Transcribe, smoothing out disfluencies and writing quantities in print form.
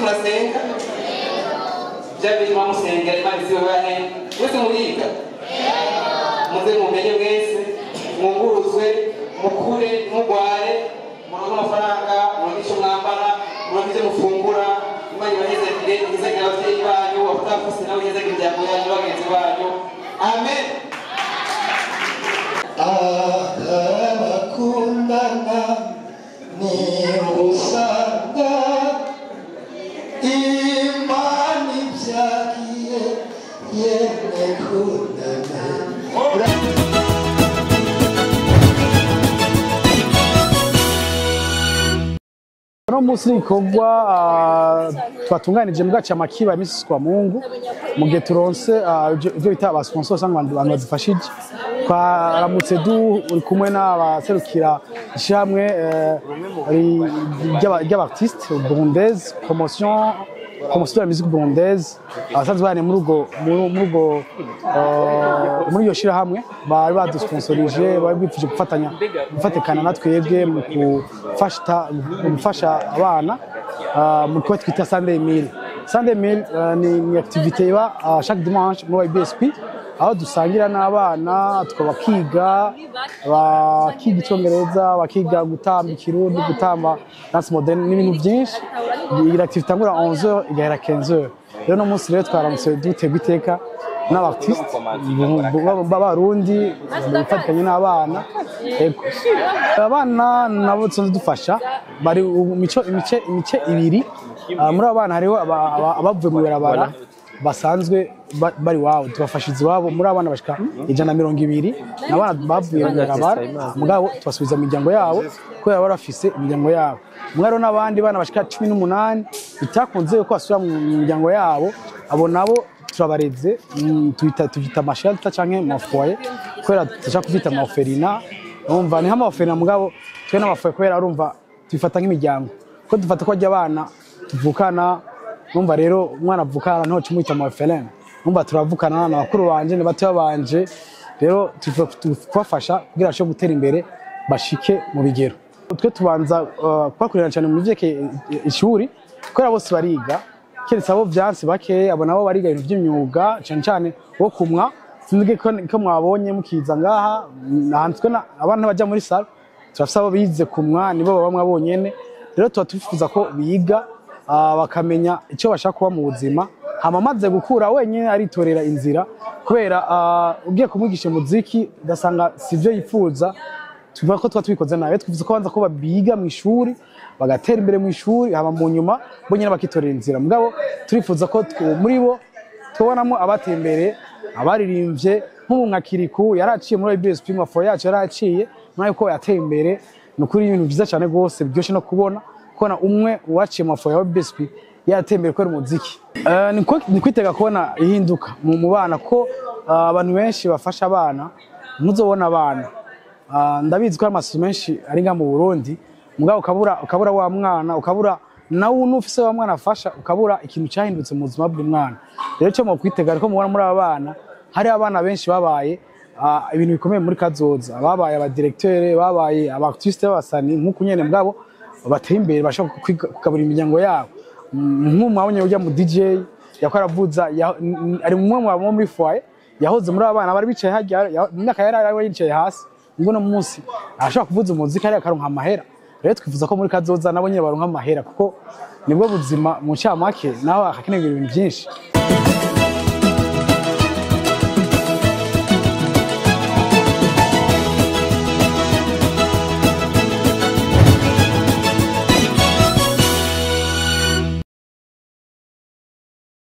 Murasenga bya bintu mwamusengera Imana izibahe. Mwese muriga, muze mumenye mwese, mwunguruzwe, mukure, mugware, muronke amafaranga, muronke icyo mwambara, muronke icyo mufungura. Imana ibahezagire, ihezagire ababyeyi banyu, abatafuse nabo ihezagire imiryango yanyu, bagenzi banyu. Amen. Abakundana ni usanga Imana ibyagiye yemwe kundana. Uno munsi ni igikorwa twatunganije mu gace amakiba imisi kwa Mungu, mu gihe turonse ivyo bita aba sponsor cyangwa abantu badufashije. Twaramutse uri kumwe n'abaserukira ishyirahamwe ry'abartiste burundaise, promotion de la musique burundaise, abasanzwe bari muri ubwo muri iyo shyirahamwe bari badusponsorije, bari bifuje gufatanya gufatikana na twebwe mu gufasha abana mu kuba twita Sunday Meal. Sunday Meal ni activité iba chaque dimanche muri BSP, aho dusangira n'abana tukabakiga, bakiga icyongereza, bakiga gutamba ikirundi, gutamba danse moderne n'ibintu byinshi. Iyi activité itangura 11h igahera 15h. Rero no munsi rero twaramutse dutegwa iteka n'abartiste b'abarundi bifatikanye n'abana. Abana nabo tusanzwe dufasha bari imice ibiri. Muri abo bana hariho abavuye mu ibarabara basanzwe bari wabo, tubafashiza iwabo. Muri abana bashika 120 n'abana bavuye mu ibarabara, mugabo tubasubiza mu miryango yabo kubera bari bafise imiryango yabo. Mugabo n'abandi bana bashika 18 bitakunze ko basubira mu miryango yabo, abo nabo turabareze, tubyita amashelter canke amafoyer, kubera dushaka kuvyita amaorphelinat. Urumva ni nk'amaorphelinat, mugabo twe n'amafoyer kubera urumva tubifata nk'imiryango, ko dufata ko abana tuvukana. Numva rero umwana avukana nto cumwita amaorphelin, numva turavukana na bakuru banje na batoya banje. Rero tubafasha kugira bashobore gutera imbere bashike mu bigero. Twe tubanza kubakurikirana cyane mu vyerekeye ishuri, kubera bose bariga, keretse abo vyanse bake, abo nabo bariga ibintu vy'imyuga cyane cyane wo kumwa. Sinzi ko mwabonye mukiza ngaha ahantu twe abana baja muri salle, turafise abo bize kumwa, nibo baba mwabonyene. Rero tuba twifuza ko biga bakamenya icyo bashaka kuba mu buzima, hama amaze gukura wenyine aritorera inzira, kubera ugiye kumwigisha umuziki ugasanga sivyo yifuza, tuvuga ko tuba tubikoze nabi. Twifuza ko banza ko biga mu ishuri bagatera imbere mu ishuri, hama mu nyuma bo nyine bakitorera inzira. Mugabo turifuza ko muri bo tubonamo abateye imbere, abaririmbye nk'ubu nka Kiriku yaraciye muri BSP, nka foyer yacu yaraciye, nayo ko yateye imbere. Ni ukuri ibintu byiza cyane rwose biryoshye no kubona umwe waciye mu foyer ya BSP yarateye imbere kubera umuziki. Ni kwitega kubona ihinduka mu bana, ko abantu benshi bafasha abana, ntuzobona abana. Ndabizi ko amasu menshi ari nga mu Burundi, mugabo ukabura wa mwana, ukabura nawe n'ufise wa mwana afasha, ukabura ikintu cyahindutse mu buzima bw'umwana. Rero cyo mu kwitega ariko mubona muri aba bana hari abana benshi babaye ibintu bikomeye muri kazoza, babaye abadirecteur, babaye abartiste b'abasani nk'uko nyene, mugabo bateye imbere bashaka kugaburira imiryango yabo. Nk'umwabonye ujya mu DJ yakora avuza, ari mumwe mu bo muri foyer yahoze muri abana bari bicaye hajya mu myaka yari ari yicaye hasi, ngo no munsi ashaka kuvuza umuziki ari akaronka amahera. Rero twifuza ko muri kazoza nabo nyine baronka amahera, kuko nibwo buzima mu ncamake, naho hakakenerwa ibintu byinshi.